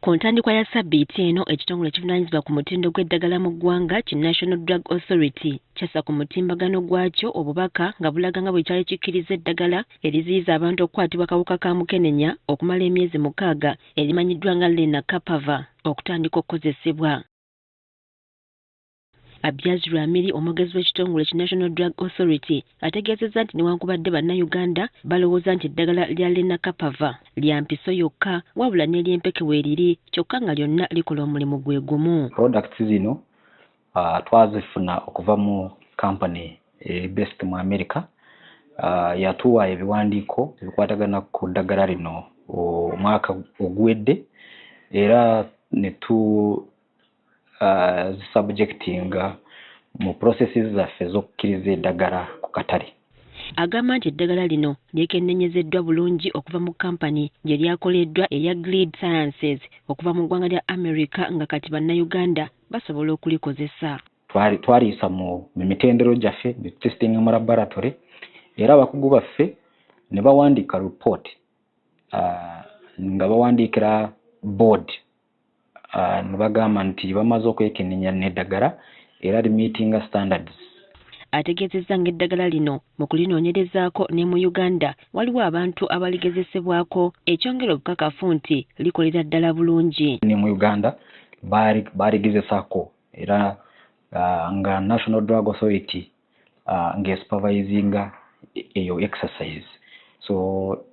Ku ntandikwa ya ssabbiiti eno, ekitongole ekivunaanyizibwa ku mutindo gw'eddagala mu ggwanga ki National Drug Authority kyassa ku mutimbagano gwakyo obubaka nga bulaga nga bwe kyali kikkiriza eddagala eriziyiza abantu okukwatibwa akawuka ka mukenenya okumala emyezi 6 erimanyiddwa nga Lenacapavir okutandika okukozesebwa. Abiaz Rwamiri, omwogezi w'ekitongole ki National Drug Authority, ategeezezza nti newankubadde bannayuganda balowooza nti eddagala lya Lenacapavir lya mpiso yokka, wabula n'ery'empeke weeriri, kyokka nga lyonna likola omulimu gwe gumu. Products zino twazifuna okuva mu company based mu America. Yatuwa ebiwandiiko ebikwatagana ku ddagala lino omwaka oguwedde, era ne tu zisubjectinga mu processes zaffe ez'okukkiriza eddagala ku katale. Agamba nti eddagala lino lyekenneenyezeddwa bulungi okuva mu kampani gye lyakoleddwa eya Gilead Sciences okuva mu ggwanga lya America, nga kati bannayuganda basobola okulikozesa. Twaliyisa mu mitendero gyaffe ne tutestinga mu laboratory, era abakugu baffe ne bawandiika report nga bawandiikira board, ne bagamba nti bamaze okwekenneenya n'eddagala era limeetinga standards. Ategeezezza ng'eddagala lino mu kulinoonyerezaako ne mu Uganda waliwo abantu abaligezesebwako, ekyongera obukakafu nti likolera ddala bulungi. Ne mu Uganda baligezesaako era nga National Drug Authority ng'esupervisinga eyo exercise, so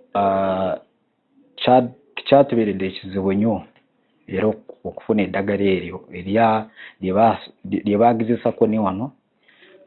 kyatubeeredde ekizibu nnyo era okufuna eddagala eryo erya lye baagezesako ne wano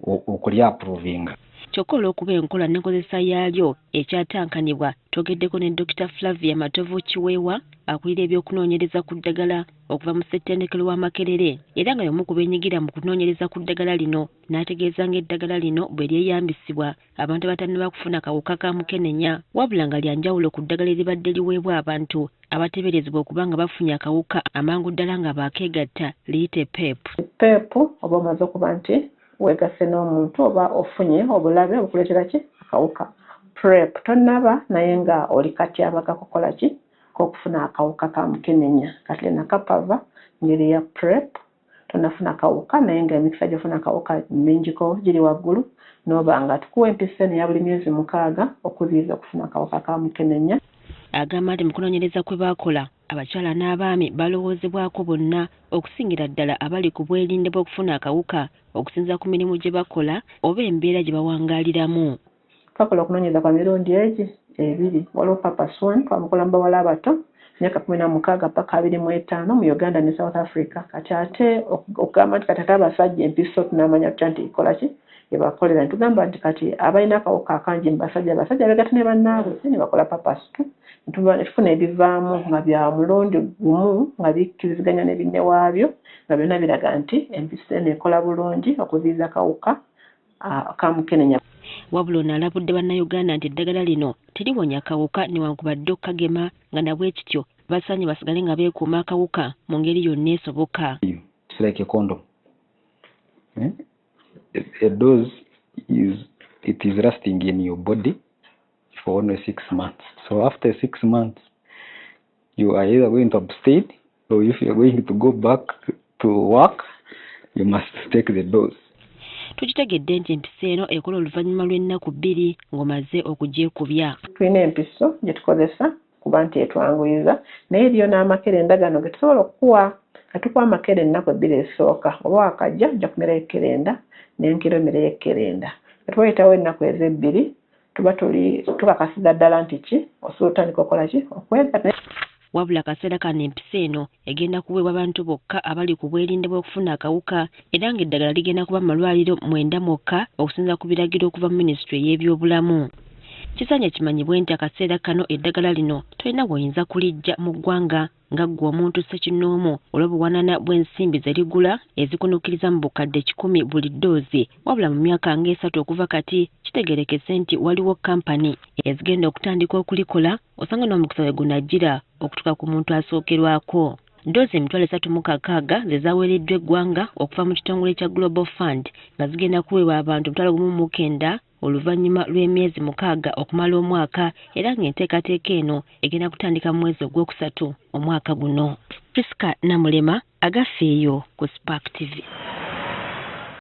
okulyaprovinga. Kyokka olw'okuba enkola n'enkozesa yaalyo ekyatankanibwa, twogeddeko ne Dr Flavia Matovu Kiweewa, akulira ebyokunoonyereza ku ddagala okuva mu ssettendekero wa Makerere, era nga y'omu ku beenyigira mu kunoonyereza ku ddagala lino, n'ategeeza ng'eddagala lino bwe lyeyambisibwa abantu abatannaba kufuna kawuka ka mukenenya, wabula nga lya njawulo ku ddagala eribadde liweebwa abantu abateeberezebwa okuba nga bafunye akawuka amangu ddala nga baakeegatta, liyite PEP. PEP oba omaze okuba nti weegasse n'omuntu oba ofunye obulabe obukuleetera ki akawuka. PrEP tonnaba, naye nga oli katyabaga kukola ki k'okufuna akawuka ka mukenenya. Kati Lenacapavir ngeri ya PrEP, tonafuna kawuka naye nga emikisa gy'ofuna akawuka mingiko, giri waggulu, n'oba nga tukuwa empiso eno eya buli myezi 6 okuziyiza okufuna akawuka ka mukenenya. Agamba nti mu kunoonyereza kwe baakola, abakyala n'abaami balowoozebwako bonna, okusingira ddala abali ku bwerinde bw'okufuna akawuka okusinziira ku mirimu gye bakola oba embeera gye bawangaaliramu. Twakola okunoonyereza kwa mirundi egi ebiri. Waliwo PURPOSE 1, twamukola mu bawala abato, myaka 16 paka 25, mu Uganda ne South Africa. Kati ate okugamba nti kati ate abasajja empiso tunamanya tutya nti ikola ki ebakolera, netugamba nti kati abalina akawuka akangi mu basajja, abasajja begatta ne bannaabwe ne bakola PURPOSE 2, netufuna ebivaamu nga bya mulundi gumu, nga bikkiriziganya ne binne waabyo, nga byonna biraga nti empiso eno ekola bulungi okuziyiza akawuka ka mukenenya. Wabula ono alabudde bannayuganda nti eddagala lino teriwonya kawuka newankubadde okukagema, nga nabwe kityo basaanye basigale nga beekuuma akawuka mu ngeri yonna esoboka. It's like a condom. Eh? A dose is it is lasting in your body for only 6 months. So after 6 months, you are either going to abstain, or if you are going to go back to work, you must take the dose. Tukitegedde nti empiso eno ekola oluvannyuma lw'ennaku 2 ng'omaze okugyekubya. Tulina empiso gye tukozesa kuba nti etwanguyiza, naye eriyo n'amakerenda gano ge tusobola okukuwa. Katukuwa amakerenda ennaku 2 ezisooka, oba wakajja ojja kumerayo ekkerenda n'enkero omereyo ekkerenda. Kati ennaku ezebbiri tuba tuli tukakasiza ddala nti ki osobola otandika okukola ki okwegatta. Wabula akaseera kano empiso eno egenda kuweebwa bantu bokka abali ku bwerinde bw'okufuna akawuka, era ng'eddagala ligenda kuba mu malwaliro 9 mwokka okusinziira ku biragiro okuva mu minisitule ey'ebyobulamu. Kisaanye kimanyibwe nti akaseera kano eddagala lino tolina bw'oyinza kuliggya mu ggwanga nga ggwe omuntu ssekinnoomu, olw'obuwanana bw'ensimbi ze ligula ezikunukkiriza mu bukadde 100 buli ddoozi. Wabula mu myaka ng'esatu okuva kati, kitegeerekese nti waliwo kampani ezigenda okutandika okulikola, osanga n'omukisa we gunajjira okutuuka ku muntu asookerwako. Ddoozi 360,000 ze zaweereddwa eggwanga okuva mu kitongole kya Global Fund, nga zigenda kuweebwa abantu 1,090. oluvannyuma lw'emyezi 6 okumala omwaka, era ng'enteekateeka eno egenda kutandika mu mwezi ogwokusatu omwaka guno. Priska Namulema, Agafeeyo ku Spark TV.